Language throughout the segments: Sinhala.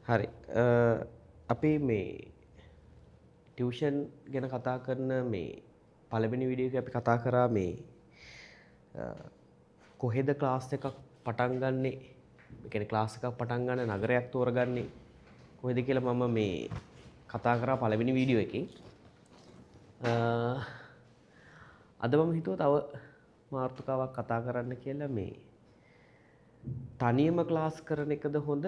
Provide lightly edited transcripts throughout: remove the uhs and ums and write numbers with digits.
හරි. අපි මේ ටියුෂන් ගැන කතා කරන මේ පළවෙනි වීඩියෝ එකේ අපි කතා කරා මේ කොහෙද ක්ලාස් එකක් පටන් ගන්නෙ, ඒ කියන්නේ ක්ලාස් එකක් පටන් ගන්න නගරයක් තෝරගන්නේ කොහෙද කියලා මම මේ කතා කරා පළවෙනි වීඩියෝ එකේ. අද මම හිතුවා තව මාතෘකාවක් කතා කරන්න කියලා. මේ තනියම ක්ලාස් කරන එකද හොඳ,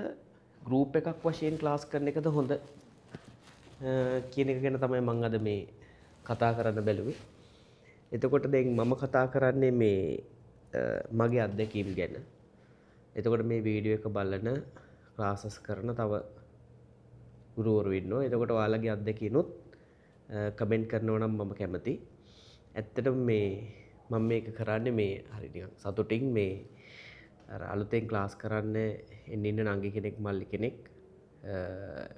ගෲප් එකක් වශයෙන් ක්ලාස් කරන එකද හොඳ කියන එක ගැන තමයි මම අද මේ කතා කරන්න බැලුවේ. එතකොට දැන් මම කතා කරන්නේ මේ මගේ අත්දැකීම් ගැන. එතකොට මේ වීඩියෝ එක බලන ක්ලාසස් කරන තව ගුරුවරු ඉන්නවා. එතකොට ඔයාලගේ අත්දැකීමුත් කමෙන්ට් කරනවා නම් මම කැමතියි. ඇත්තටම මේ මම මේක කරන්නේ මේ හරි නිකන් සතුටින්. මේ අර අලුතෙන් ක්ලාස් කරන්න එන්න ඉන්න නංගි කෙනෙක්, මල්ලි කෙනෙක්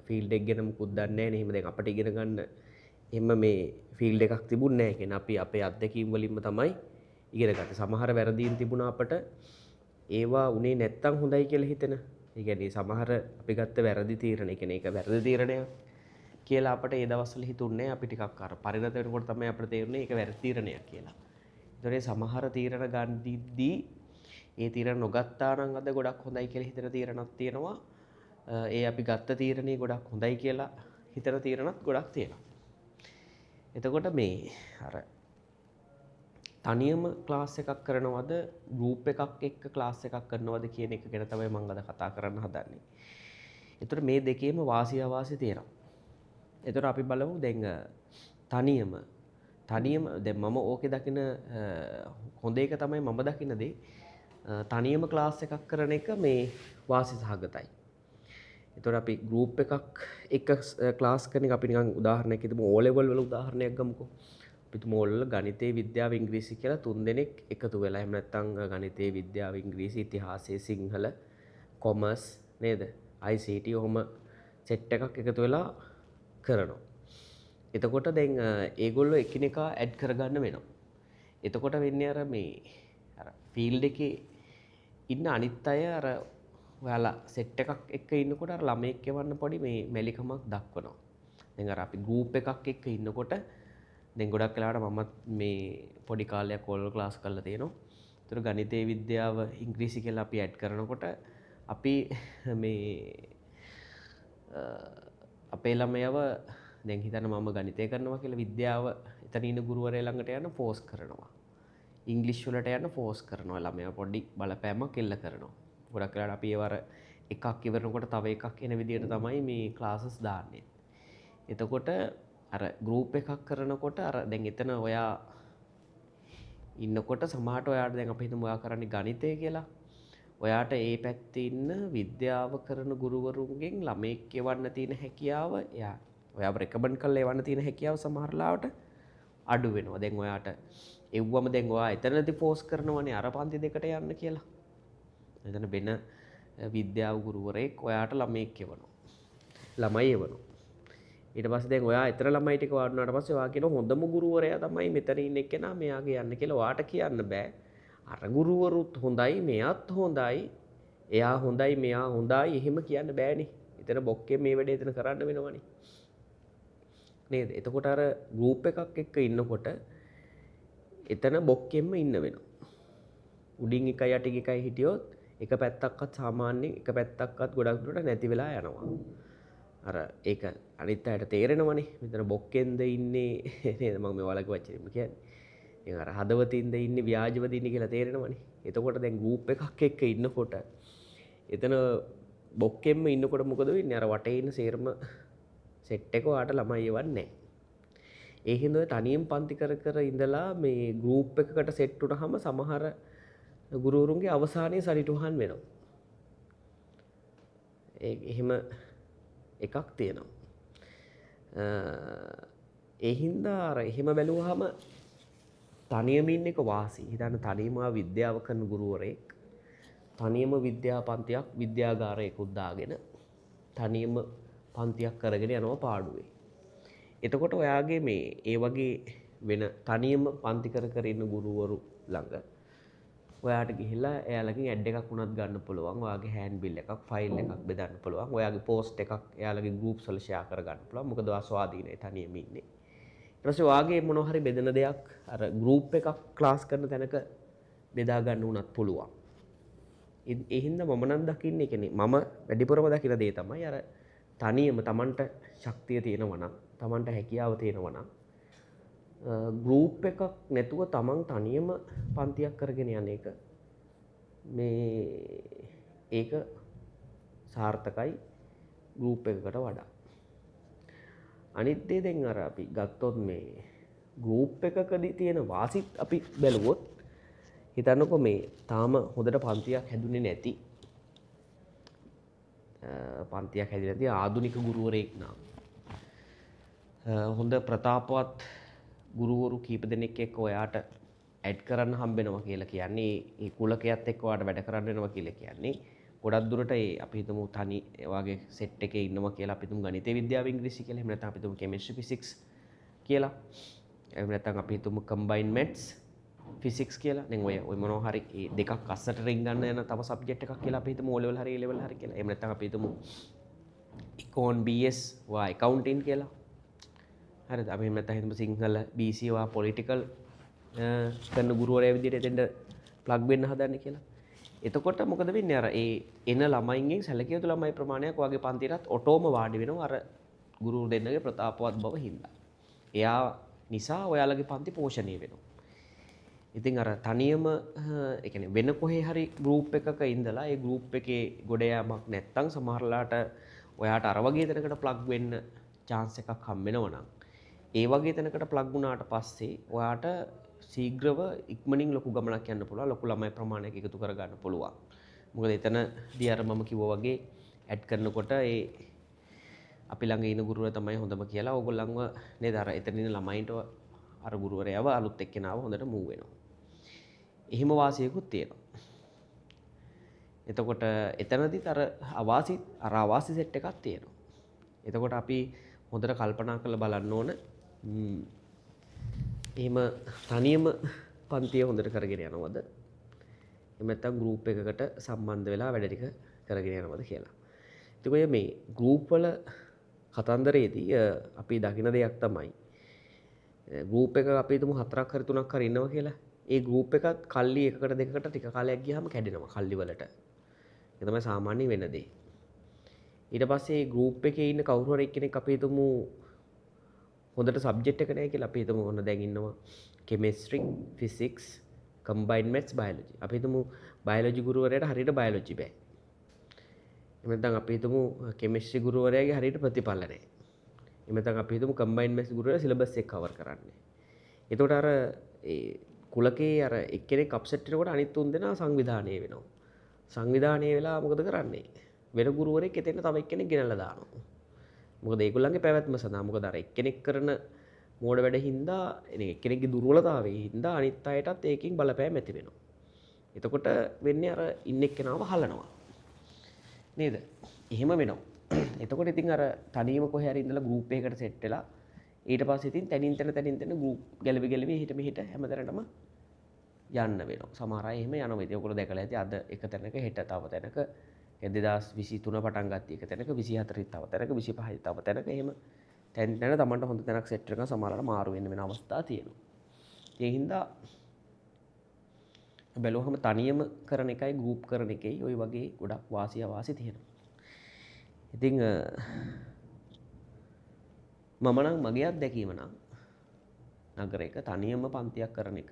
ෆීල්ඩ් එක ගැන මුකුත් දන්නේ නැහැ නේ. එහෙම දැන් අපිට ඉගෙන ගන්න එහෙම මේ ෆීල්ඩ් එකක් තිබුණේ නැහැ. ඒ කියන්නේ අපි අපේ අත්දැකීම් වලින්ම තමයි ඉගෙන ගත්තේ. සමහර වැරදීම් තිබුණා අපට, ඒවා උනේ නැත්තම් හොඳයි කියලා හිතෙන. ඒ කියන්නේ සමහර අපි ගත්ත වැරදි තීරණ, ඒ කියන්නේ ඒක වැරදි තීරණයක් කියලා අපට ඒ දවස්වල හිතුන්නේ නැහැ. අපි ටිකක් අර පරිණත වෙනකොට තමයි අපිට තේරුනේ ඒක වැරදි තීරණයක් කියලා. ඒතොරේ සමහර තීරණ ගන්නිද්දී ඒ තීරණ නොගත්තා නම් අද ගොඩක් හොඳයි කියලා හිතන තීරණක් තියෙනවා. ඒ අපි ගත්ත තීරණේ ගොඩක් හොඳයි කියලා හිතන තීරණත් ගොඩක් තියෙනවා. එතකොට මේ අර තනියම ක්ලාස් එකක් කරනවද, ගෲප් එකක් එක්ක ක්ලාස් එකක් කරනවද කියන එක ගැන තමයි මම අද කතා කරන්න හදන්නේ. එතකොට මේ දෙකේම වාසි අවාසි තියෙනවා. එතකොට අපි බලමු දැන් තනියම තනියම දැන් මම ඕකේ දකින හොඳ එක තමයි, මම දකින දේ, තනියම ක්ලාස් එකක් කරන එක මේ වාසි සහගතයි. එතකොට අපි ගෲප් එකක් එක්ක ක්ලාස් කරන එක, අපි නිකන් උදාහරණයක් හිතමු, O level වල උදාහරණයක් ගමුකෝ. අපි හිතමු O level ගණිතේ, විද්‍යාව, ඉංග්‍රීසි කියලා තුන් දෙනෙක් එකතු වෙලා, එහෙම නැත්නම් ගණිතේ, විද්‍යාව, ඉංග්‍රීසි, ඉතිහාසය, සිංහල, කොමර්ස් නේද? ICT ඔහොම සෙට් එකක් එකතු වෙලා කරනවා. එතකොට දැන් ඒගොල්ලෝ එකිනෙකා ඇඩ් කරගන්න වෙනවා. එතකොට වෙන්නේ අර මේ අර ෆීල්ඩ් එකේ ඉන්න අනිත් අය අර ඔයාලා සෙට් එකක් එක්ක ඉන්නකොට අර ළමයෙක් එවන්න පොඩි මේ මැලිකමක් දක්වනවා. දැන් අර අපි ගෲප් එකක් එක්ක ඉන්නකොට, දැන් ගොඩක් වෙලාවට මමත් මේ පොඩි කාලයක් ඕ ලෙවල් ක්ලාස් කරලා තියෙනවා. ඒතර ගණිතේ, විද්‍යාව, ඉංග්‍රීසි කියලා අපි ඇඩ් කරනකොට අපි මේ අපේ ළමයව, දැන් හිතන්න මම ගණිතය කරනවා කියලා, විද්‍යාව එතන ඉන්න ගුරුවරයා ළඟට යන්න ෆෝස් කරනවා. ඉංග්‍රීසි වලට යන්න ෆෝස් කරනවා. ළමයා පොඩි බලපෑමක් එල්ල කරනවා. ගොඩක් වෙලාවට අපි ඒව අර එකක් ඉවරනකොට තව එකක් එන විදියට තමයි මේ ක්ලාසස් දාන්නේ. එතකොට අර ගෲප් එකක් කරනකොට අර දැන් එතන ඔයා ඉන්නකොට සමහරට ඔයාට, දැන් අපි හිතමු ඔයා කරන්නේ ගණිතය කියලා. ඔයාට ඒ පැත්තේ ඉන්න විද්‍යාව කරන ගුරුවරුන්ගෙන් ළමයෙක් එවන්න තියෙන හැකියාව, එයා ඔයාව රෙකමන්ඩ් කරලා එවන්න තියෙන හැකියාව සමහර ලාවට අඩු වෙනවා. දැන් ඔයාට එව්වම දැන් ඔයා එතනදී ෆෝස් කරනවනේ අර පන්ති දෙකට යන්න කියලා. එතන වෙන විද්‍යාව ගුරුවරයෙක් ඔයාට ළමයෙක් එවනවා. ළමයි එවනවා. ඊට පස්සේ දැන් ඔයා එතන ළමයි ටික වාඩි පස්සේ ඔයා කියන හොඳම ගුරුවරයා තමයි මෙතන ඉන්න එක්කෙනා, මෙයාගේ යන්න කියලා ඔයාට කියන්න බෑ. අර ගුරුවරුත් හොඳයි, මෙයාත් හොඳයි, එයා හොඳයි, මෙයා හොඳයි එහෙම කියන්න බෑනේ. එතන බොක්කේ මේ වැඩේ එතන කරන්න වෙනවනේ. නේද? එතකොට අර ගෲප් එකක් එක්ක ඉන්නකොට එතන බොක්කෙන්ම ඉන්න වෙනවා. උඩින් එකයි යටින් එකයි හිටියොත් එක පැත්තක්වත්, සාමාන්‍යයෙන් එක පැත්තක්වත් ගොඩක් දුරට නැති වෙලා යනවා. අර ඒක අනිත් අයට තේරෙනවනේ මෙතන බොක්කෙන්ද ඉන්නේ නේද? මම මේ ඔයාලගේ වචනෙන්ම කියන්නේ. ඉතින් අර හදවතින්ද ඉන්නේ, ව්‍යාජවද ඉන්නේ කියලා තේරෙනවනේ. එතකොට දැන් ගෲප් එකක් එක්ක ඉන්නකොට එතන බොක්කෙන්ම ඉන්නකොට මොකද වෙන්නේ? අර වටේ ඉන්න සේරම සෙට් එක ඔයාට ළමයි එවන්නේ නැහැ. ඒ හින්දා ඔය තනියෙන් පන්ති කර කර ඉඳලා මේ ගෲප් එකකට සෙට් වුණාම සමහර ගුරුවරුන්ගේ අවසානයේ සරිටුහන් වෙනවා. ඒ එහෙම එකක් තියෙනවා. ඒ හින්දා අර එහෙම බැලුවහම තනියම ඉන්න එක වාසි. හිතන්න තනියම විද්‍යාව කරන ගුරුවරයෙක් තනියම විද්‍යා පන්තියක් විද්‍යාගාරයකුත් දාගෙන තනියම පන්තියක් කරගෙන යනවා පාඩුවේ. එතකොට ඔයාගේ මේ ඒ වගේ වෙන තනියම පන්ති කර කර ඉන්න ගුරුවරු ළඟ ඔයාට ගිහිල්ලා එයාලගෙන් ඇඩ් එකක් වුණත් ගන්න පුළුවන්. ඔයාගේ හෑන්ඩ් බිල් එකක්, ෆයිල් එකක් බෙදන්න පුළුවන්. ඔයාගේ පෝස්ට් එකක් එයාලගේ ගෲප්ස් වල ෂෙයා කරගන්න පුළුවන්. මොකද ඔයා ස්වාධීනයි, තනියම ඉන්නේ. ඊට පස්සේ ඔයාගේ මොනවා හරි බෙදෙන දෙයක් අර ගෲප් එකක් ක්ලාස් කරන තැනක බෙදා ගන්න වුණත් පුළුවන්. ඒ හින්දා මම නම් දකින්නේ, ඒ කියන්නේ මම වැඩිපුරම දකින දේ තමයි අර තනියම තමන්ට ශක්තිය තියෙනවා නම්, තමන්ට හැකියාව තියෙනවා නම්, ගෲප් එකක් නැතුව තමන් තනියම පන්තියක් කරගෙන යන එක මේ ඒක සාර්ථකයි ගෲප් එකකට වඩා. අනිත් දේ දැන් අර අපි ගත්තොත් මේ ගෲප් එකකදී තියෙන වාසිත් අපි බැලුවොත්, හිතන්නකෝ මේ තාම හොඳට පන්තියක් හැදුනේ නැති, පන්තියක් හැදිලා නැති ආධුනික ගුරුවරයෙක් නම්, හොඳ ප්‍රතාපවත් ගුරුවරු කීප දෙනෙක් එක්ක ඔයාට ඇඩ් කරන්න හම්බෙනවා කියලා කියන්නේ, ඒ කුලකයත් එක්ක ඔයාට වැඩ කරන්න වෙනවා කියලා කියන්නේ, ගොඩක් දුරට ඒ අපි හිතමු තනි ඒ වගේ සෙට් එකේ ඉන්නවා කියලා අපි හිතමු ගණිතය විද්‍යාව ඉංග්‍රීසි කියලා, එහෙම නැත්නම් අපි හිතමු කෙමිස්ට්‍රි ෆිසික්ස් කියලා, එහෙම නැත්නම් අපි හිතමු කම්බයින් මැත්ස් ෆිසික්ස් කියලා. දැන් ඔය මොනවා හරි ඒ දෙකක් අස්සට රින්ගන්න යන තව සබ්ජෙක්ට් එකක් කියලා අපි හිතමු O level හරි A level හරි කියලා. එහෙම නැත්නම් අපි හිතමු ඉකෝන් BS වා ඇකවුන්ටින් කියලා. හරිද? අපි එහෙම නැත්නම් හිතමු සිංහල BC වා පොලිටිකල් කරන ගුරුවරයා විදිහට එතෙන්ට ප්ලග් වෙන්න හදන්නේ කියලා. එතකොට මොකද වෙන්නේ? අර ඒ එන ළමයින්ගෙන් සැලකිය යුතු ළමයි ප්‍රමාණයක් ඔයාගේ පන්තියටත් ඔටෝම වාඩි වෙනවා අර ගුරු දෙන්නගේ ප්‍රතාපවත් බව හින්දා. එයා නිසා ඔයාලගේ පන්ති පෝෂණය වෙනවා. ඉතින් අර තනියම, ඒ කියන්නේ වෙන කොහේ හරි ගෲප් එකක ඉඳලා ඒ ගෲප් එකේ ගොඩ යාමක් නැත්තම් සමහරලාට ඔයාට අර වගේ තැනකට ප්ලග් වෙන්න චාන්ස් එකක් හම්බ වෙනවා නම්, ඒ වගේ තැනකට ප්ලග් වුණාට පස්සේ ඔයාට ශීඝ්‍රව ඉක්මනින් ලොකු ගමනක් යන්න පුළුවන්, ලොකු ළමයි ප්‍රමාණයක් එකතු කරගන්න පුළුවන්. මොකද එතනදී අර මම කිව්වා වගේ ඇඩ් කරනකොට ඒ අපි ළඟ ඉන්න ගුරුවරයා තමයි හොඳම කියලා ඕගොල්ලන්ව නේද, අර එතන ඉන්න ළමයින්ට අර ගුරුවරයාව අලුත් එක්කෙනාව හොඳට මූව් වෙනවා. එහෙම වාසියකුත් තියෙනවා. එතකොට එතනදිත් අර අවාසි සෙට් එකක් තියෙනවා. එතකොට අපි හොඳට කල්පනා කරලා බලන්න ඕන, එහෙම තනියම පන්තිය හොඳට කරගෙන යනවද, එහෙම නැත්නම් ගෲප් එකකට සම්බන්ධ වෙලා වැඩ ටික කරගෙන යනවද කියලා. ඉතින් ඔය මේ ගෲප් වල කතන්දරේදී අපි දකින දෙයක් තමයි, ගෲප් එක අපි හිතමු 4ක් හරි 3ක් හරි ඉන්නවා කියලා. ඒ ගෲප් එකත් කල්ලි එකකට දෙකකට ටික කාලයක් ගියාම කැඩෙනවා කල්ලි වලට. ඒක තමයි සාමාන්‍ය වෙන දේ. ඊට පස්සේ ඒ ගෲප් එකේ ඉන්න කවුරු හරි එක්කෙනෙක් අපි හිතමු හොඳට සබ්ජෙක්ට් එක නෑ කියලා. අපි හිතමු ඔන්න දැන් ඉන්නවා chemistry, physics, combined maths, biology. අපි හිතමු බයොලොජි ගුරුවරයාට හරියට බයොලොජි බෑ. එහෙම නැත්නම් අපි හිතමු කෙමිස්ට්‍රි ගුරුවරයාගේ හරියට ප්‍රතිඵල නෑ. එහෙම නැත්නම් අපි හිතමු කම්බයින්ඩ් මැත්ස් ගුරුවරයා සිලබස් එක කවර් කරන්නේ. එතකොට අර ඒ කුලකේ අර එක්කෙනෙක් අප්සෙට් වෙනකොට අනිත් තුන් දෙනා සංවිධානය වෙනවා. සංවිධානය වෙලා මොකද කරන්නේ? වෙන ගුරුවරයෙක් එතෙන්ට තව එක්කෙනෙක් ගෙනල්ලා දානවා. මොකද ඒගොල්ලන්ගේ පැවැත්ම සඳහා. මොකද අර එක්කෙනෙක් කරන මෝඩ වැඩ හින්දා, එනේ එක්කෙනෙක්ගේ දුර්වලතාවයේ හින්දා අනිත් අයටත් ඒකෙන් බලපෑම් ඇති වෙනවා. එතකොට වෙන්නේ අර ඉන්න එක්කෙනාව හලනවා. නේද? එහෙම වෙනවා. එතකොට ඉතින් අර තනියම කොහේ හරි ඉඳලා ගෲප් එකකට සෙට් වෙලා ඊට පස්සේ ඉතින් තැනින් තැන තැනින් තැන ගෲප් ගැලවි ගැලවි එහෙට මෙහෙට හැමතැනටම යන්න වෙනවා. සමහර අය එහෙම යනවා. ඉතින් ඔයගොල්ලෝ දැකලා ඇති අද එක තැනක හෙට තව තැනක, 2023 පටන් ගත්ත එක තැනක, 24 තව තැනක, 25 තව තැනක, එහෙම තැන් තැන තමන්ට හොඳ තැනක් සෙට් වෙනකන් සමහරවල් මාරු වෙන්න වෙන අවස්ථා තියෙනවා. ඒ හින්දා බැලුවහම තනියම කරන එකයි ගෲප් කරන එකයි ඔය වගේ ගොඩක් වාසි අවාසි තියෙනවා. ඉතින් මම නම් මගේ අත්දැකීම නම් නගරයක තනියම පන්තියක් කරන එක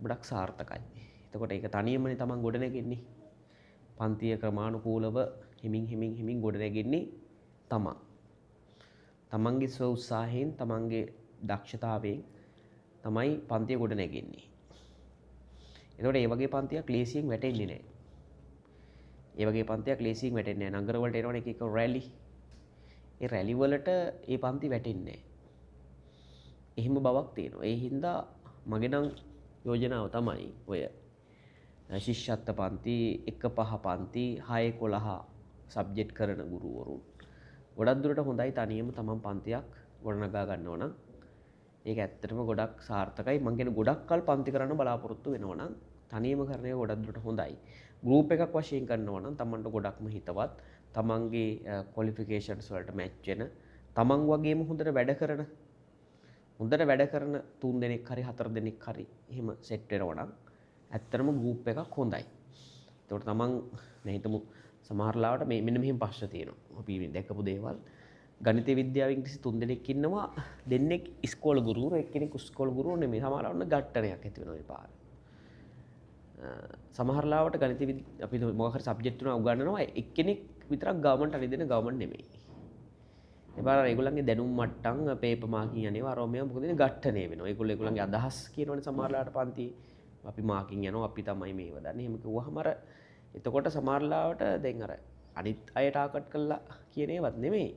ගොඩක් සාර්ථකයි. එතකොට ඒක තනියමනේ තමන් ගොඩනැගෙන්නේ. පන්තිය ක්‍රමානුකූලව හිමින් හිමින් හිමින් ගොඩනැගෙන්නේ තමන්. තමන්ගේ ස්ව උත්සාහයෙන් තමන්ගේ දක්ෂතාවයෙන් තමයි පන්තිය ගොඩනැගෙන්නේ. එතකොට ඒ වගේ පන්තියක් ලේසියෙන් වැටෙන්නේ නැහැ. ඒ වගේ පන්තියක් ලේසියෙන් වැටෙන්නේ නැහැ. නගර වලට එනවනේ එක එක රැලි. ඒ රැලි වලට ඒ පන්ති වැටෙන්නේ නැහැ. එහෙම බවක් තියෙනවා. ඒ හින්දා මගේ නම් යෝජනාව තමයි ඔය ශිෂ්‍යත්ව පන්ති 1 5 පන්ති 6 11 සබ්ජෙක්ට් කරන ගුරුවරුන් ගොඩක් දුරට හොඳයි තනියම තමන් පන්තියක් ගොඩනගා ගන්නවා නම්. ඒක ඇත්තටම ගොඩක් සාර්ථකයි. මං කියන්නේ ගොඩක් කල් පන්ති කරන්න බලාපොරොත්තු වෙනවා නම් තනියම කරන එක ගොඩක් දුරට හොඳයි. ගෲප් එකක් වශයෙන් කරනවා නම් තමන්ට ගොඩක්ම හිතවත්, තමන්ගේ ක්වොලිෆිකේෂන්ස් වලට මැච් වෙන, තමන් වගේම හොඳට වැඩ කරන 3 දෙනෙක් හරි 4 දෙනෙක් හරි එහෙම සෙට් වෙනවා නම් ඇත්තටම ගෲප් එකක් හොඳයි. එතකොට තමන් දැන් හිතමු සමහර ලාවට මේ මෙන්න මෙහෙම ප්‍රශ්න තියෙනවා. අපි මේ දැකපු දේවල් ගණිත විද්‍යාව ඉංග්‍රීසි 3 දෙනෙක් ඉන්නවා, දෙන්නෙක් ඉස්කෝල ගුරුවරු, එක්කෙනෙක් ඉස්කෝල ගුරුවරු නෙමෙයි. සමහර ලාවට ගැටණයක් ඇති වෙනවා මේ පාර. සමහර ලාවට ගණිත අපි මොකක් හරි සබ්ජෙක්ට් තුනක් උගන්වනවා, එක්කෙනෙක් විතරක් ගවර්න්මන්ට් අනිත් දෙන ගවර්න්මන්ට් නෙමෙයි. ඒ පාර ඒගොල්ලන්ගේ දැනුම් මට්ටම් පේපර් මාකින් යනවා, අරව මේවා මොකද වෙන්නේ ගැටණේ වෙනවා. ඒගොල්ලෝ ඒගොල්ලන්ගේ අදහස් කියනවනේ සමහර ලාවට පන්ති අපි මාකින් යනවා, අපි තමයි මේව දන්නේ. එහෙම කිව්වහම අර එතකොට සමහර ලාවට දැන් අර අනිත් අය ටාගට් කරලා කියන ඒවත් නෙමෙයි.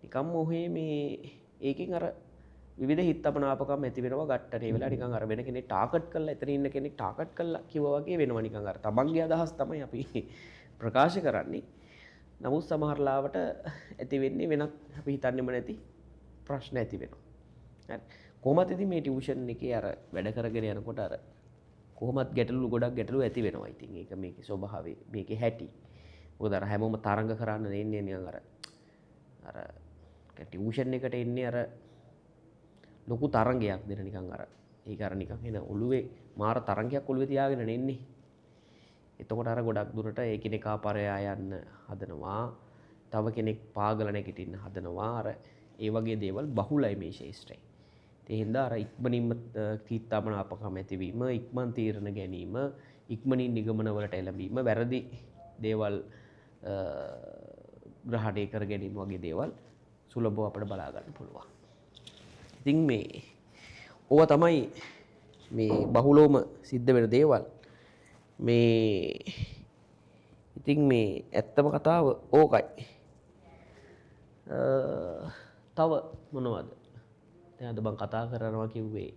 නිකම්ම ඔහේ මේ ඒකෙන් අර විවිධ හිතමනාපකම් ඇති වෙනවා, ගැටණේ වෙලා නිකන් අර වෙන කෙනෙක් ටාගට් කරලා එතන ඉන්න කෙනෙක් ටාගට් කරලා කිව්වා වගේ වෙනවා. නිකන් අර තමන්ගේ අදහස් තමයි අපි ප්‍රකාශ කරන්නේ. නමුත් සමහර ලාවට ඇති වෙන්නේ වෙනත් අපි හිතන්නේම නැති ප්‍රශ්න ඇති වෙනවා. හරි. කොහොමත් ඉතින් මේ ටියුෂන් එකේ අර වැඩ කරගෙන යනකොට අර කොහොමත් ගැටලු ගොඩක් ගැටලු ඇති වෙනවා. ඉතින් ඒක මේකේ ස්වභාවය, මේකේ හැටි. මොකද අර හැමෝම තරඟ කරන්න එන්නේ නිකන් අර අර ටියුෂන් එකට එන්නේ අර ලොකු තරඟයක් දෙන නිකන් අර ඒක අර නිකන් එන ඔළුවේ මාර තරඟයක් ඔළුවේ තියාගෙන එන්නේ. එතකොට අර ගොඩක් දුරට එකිනෙකා පරයා යන්න හදනවා, තව කෙනෙක් පාගල නැගිටින්න හදනවා. අර ඒ වගේ දේවල් බහුලයි මේ ශේෂ්ත්‍රයේ. ඒ හින්දා අර ඉක්මනින්ම තීත්තාමනාපකම් ඇතිවීම, ඉක්මන් තීරණ ගැනීම, ඉක්මනින් නිගමනවලට එළඹීම, වැරදි දේවල් ග්‍රහණය කර ගැනීම වගේ දේවල් සුලභව අපිට බලා ගන්න පුළුවන්. ඉතින් මේ ඕවා තමයි මේ බහුලවම සිද්ධ වෙන දේවල්. මේ ඉතින් මේ ඇත්තම කතාව ඕකයි. තව මොනවද? දැන් අද මං කතා කරනවා කිව්වේ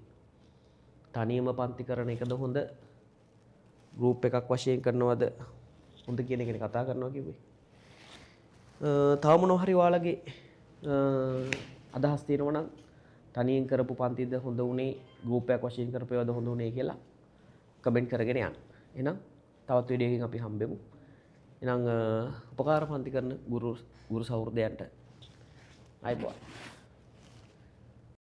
තනියම පන්ති කරන එකද හොඳ, ගෲප් එකක් වශයෙන් කරනවද හොඳ කියන එකනේ කතා කරනවා කිව්වේ. තව මොනවා හරි ඔයාලගේ අදහස් තියෙනවා නම් තනියෙන් කරපු පන්තිද හොඳ වුණේ, ගෲප් එකක් වශයෙන් කරපු ඒවාද හොඳ වුණේ කියලා කමෙන්ට් කරගෙන යන්න. එහෙනම් තවත් වීඩියෝ එකකින් අපි හම්බෙමු. එහෙනම් උපකාර පන්ති කරන ගුරු සහෘදයන්ට ආයුබෝවන්.